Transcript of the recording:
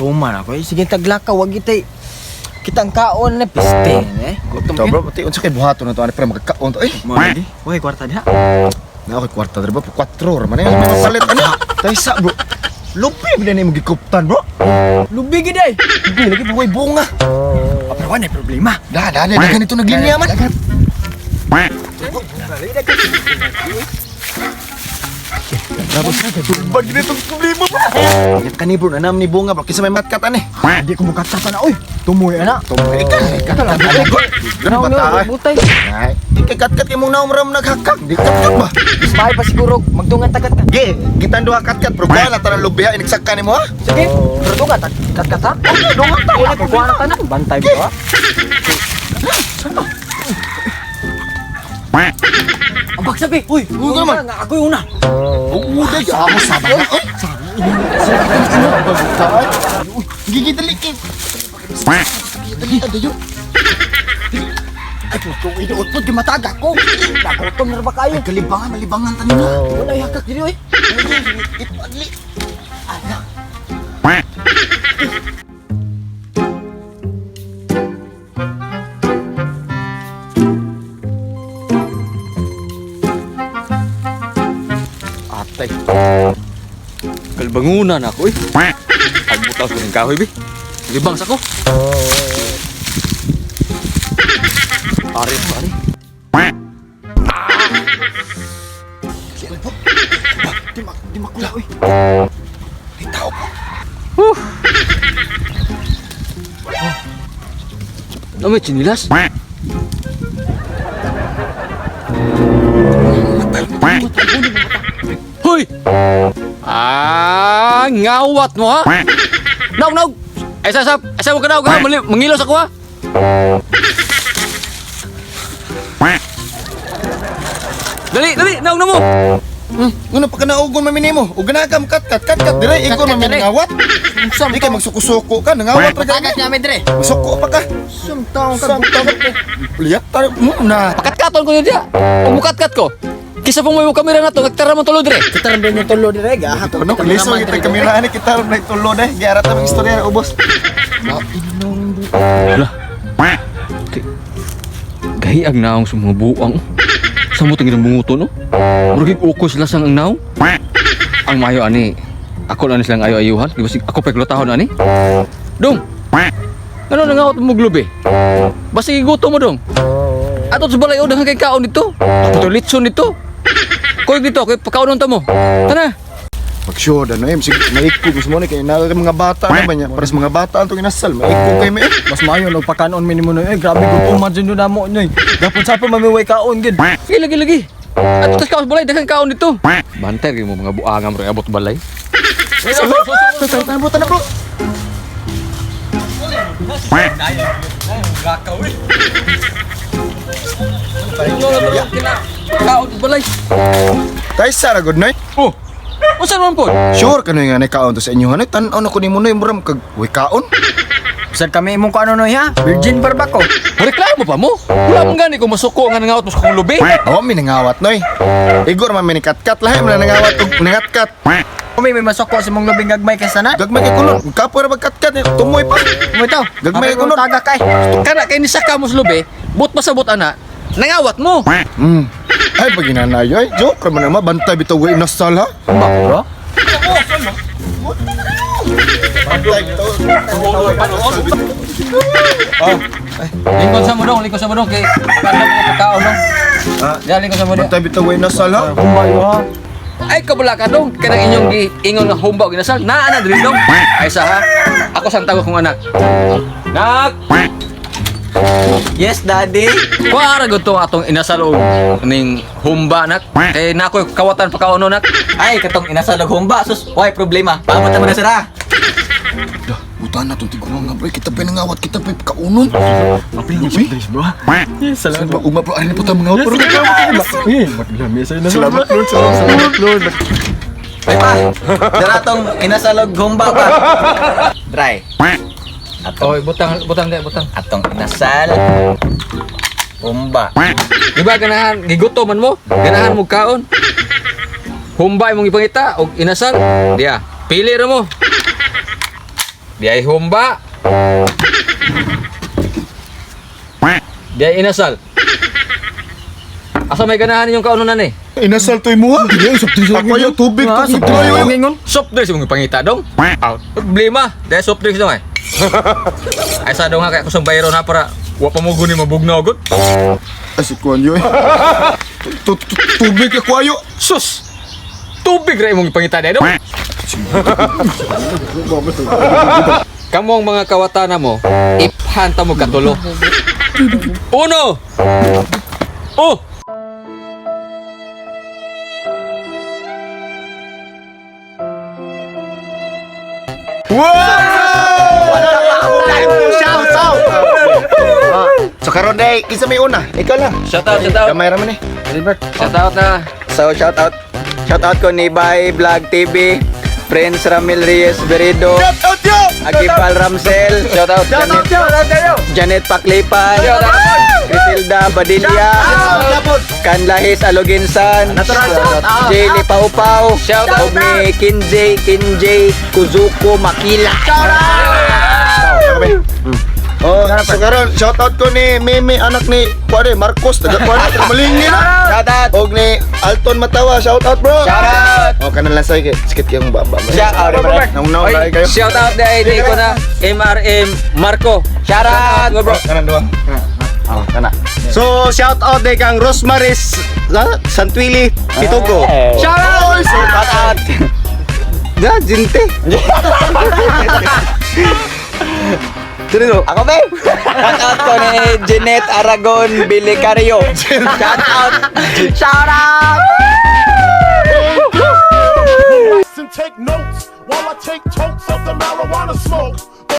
Gutuman ako eh. Sige taglakaw, wag itay. Kita ang kaon na piste eh. Gutom To bro, pati unsa kay buhaton na to ani pre magkaon to eh. Mo lagi. Uy, kwarta diha. Na ako kwarta dre ba 4 ra man eh. May mapalit ano. Taysa bro. Lupi ba na mo gikuptan bro? Lubi gid ay. Lupi lagi pa way bunga. Ah, pero wala problema. Da da da ganito naglinya man. Tapos tulbag gid itong problema bro. Ingat ka ni bro, nanam ni bunga bro. Kinsa may matkat ani. Hindi ko mukatatan na oy. Tumoy ana. Tumoy ka, ikaw lang. Grabe bata. Butay. Ay, di kay katkat kay mong naom ram naghakak. Di katkat ba? Bahay pa siguro magtungan tagat ka. Ge, gitan duha katkat bro. Kuha na tanang lubiha inigsakka nimo ha. Sige, pero tunga kat kat ha. Dungan ta. Wala ko kuha na tanan. Bantay mo ha. Ang baksabi. Uy, Uy, ka naman. Nga ako yung una. Uday, ako sa ba? Ay, Gigi dali kay. Dali adayo. Ay, puto, inuot po, di mataga ko. Nagutom na ba kayo? Ay, kalibangan, malibangan tanin na. Wala yakak diri oy. Ipadli. Ala. Atay. Kalbangunan ako eh. Pagbutaw ko ng kahoy bi. Libang sa ko. Pare, pare. Di makula oy. Ay, tao po. Ano may chinilas? Hoy! Ah, ngawat mo ha? Naog, naog! Ay, sa, sa, mo ka naog ha? Mangilos ako ha? Dali, dali, naog na mo! Ngano pa ka naugon mami nimo? Ug ganakam kat kat kat kat dire igon mami nangawat. Di kay magsuko-suko ka nangawat ra Tagat ka. namin dire. Suko pa ka. Sumtaong ka. Samtang ka. Liyak tayo mo na. Pakatkaton ko niya. Umukat-kat ko. Kisa pong may kamera na to, nagtara man tulo dire. Kita rin yung tulo dire ga. Ito no, liso kita kamera ani kita ron na itulo na. Giara ta mag istorya ubos. Ala. Gahi ang naong sa mga buang. Sa mo tingin ang bunguto no? Murag ukos lasang ang naong. Ang mayo ani. Ako na ni silang ayo-ayuhan. Di ba ako paglatahon ani? Dong. Ano nangawat mo glubi? Basta giguto mo dong. Ato sa balay o daghan kay kaon dito. Ato litson dito. Koy dito, koy pakaonon ta mo. Tana. Mag-sure ano eh, sige, maikog mo ni kay na mga bata na ba niya? Para sa mga bata ang itong inasal, maikog kay may. Mas maayo og pakanon mi nimo eh. Grabe gutom man jud namo nyoy. Gapon sa pa mamiway kaon gid. Sige lagi lagi. Ato tas kaon sa balay daghan kaon dito. Bantay kay mo mga buangam ro abot balay. Tara bro, tara bro. Kaon sa balay. Tay Sara good night. Oh. Unsa man po? Sure kanu nga kaon to sa inyo hanay tan-aw na ko nimo noy muram kag way kaon. Bisag kami imong kaano noy ha. Virgin par ba ko? Reklamo pa mo? Wala man gani ko masuko nga nangawat mo sa kong lubi. Awa mi nangawat noy. Igor man mi ni katkat lahi man nangawat og nangatkat. Kumi may masoko sa imong lubing gagmay kaysa na. Gagmay kay kulon, kapoy ra magkatkat eh, tumoy pa. Mo ito. Gagmay ko nun. Taga kay. Kana kay nisaka mo sa lubi, but pa sa but ana, nangawat mo. Ay pag ginanayo ay joke ra man ama bantay bitaw way inasal ha. Ba bro? Bantay bitaw. Lingkod sa mo dong, lingkod sa mo dong kay pagkanda mo pagkaon dong. Ya lingkod sa mo dong. Bantay bitaw way inasal ha. Humba yo ha. Ay kabula ka dong, kanang inyong giingon nga humba og inasal, naa na diri dong. Ay sa ha. Ako sang tawag kong anak. Nak, Yes, daddy. kuha ra gud tong atong inasal og ning humba nak. Kay nakoy kawatan pagkaon nak. Ay, katong inasal og humba, sus, way problema. Paabot na mo na sira. Buta na tong tiguang nga bro, kita pa nangawat kita pa kaunon. Bro. Salamat ba ugma bro, ari na po ta mga bro. Eh, maglami sa Salamat Lord, salamat Lord. Ay pa, dara tong inasal og humba pa. Dry. Atong, Oy, butang butang di butang. atong inasal humba. Di ba ganahan gigutom man mo? Ganahan mo kaon. Humba imong ipangita og inasal. Diya, pili ra mo. Di ay humba. Di ay inasal. Asa may ganahan ninyong kaunonan eh? Inasal to'y mo ha? Ako yung tubig, tubig tayo. Soft drinks mong pangita dong. Out. Problema, dahil soft drinks dong eh. Ay sa dong ha, kaya kusang bayro na para wa pa mo guni mabugnaw gud. Ay, si Kuan yun eh. Tubig ako ayo. Sus! Tubig ra imong pangita dahil dong. Kamong mga kawatana mo, iphanta mo katulo. Uno! Oh! Shout out! So karon day, kinsa may una? Ikaw lang. Shout out, shout out. Gamay ra man eh. Shout out na. So shout out. Shout out ko ni Bay Vlog TV, Prince Ramil Reyes Berido, Shout out yo! Agipal Ramsel, Shout out. Janet, Janet Paklipan, Shout out. Crisilda Badilla, Kanlahis Aloginsan, Jaylee Paupaw, Shout out. ug ni Kinjay Kinjay Kuzuko Makila. Oh, so karon shout out ko ni Meme anak ni Kuan Marcos taga Kuan taga Malingin. Shout out. Og ni Alton Matawa, shout out bro. Shout out. Oh, kanan lang say kay sikit kayong baba. Shout out. Nauna na kayo. Shout out dahil di ko na MRM Marco. Shout out. Bro. Kanan duha. Oh, kana. So, shout out day kang Rosmaris Santuili Pitugo. Shout out. Shout out. Da, jinte. Dito. Ako ba? Shout out ko ni Jeanette Aragon Bilicario. Shout out. Shout out. And take notes while I take totes of the marijuana smoke.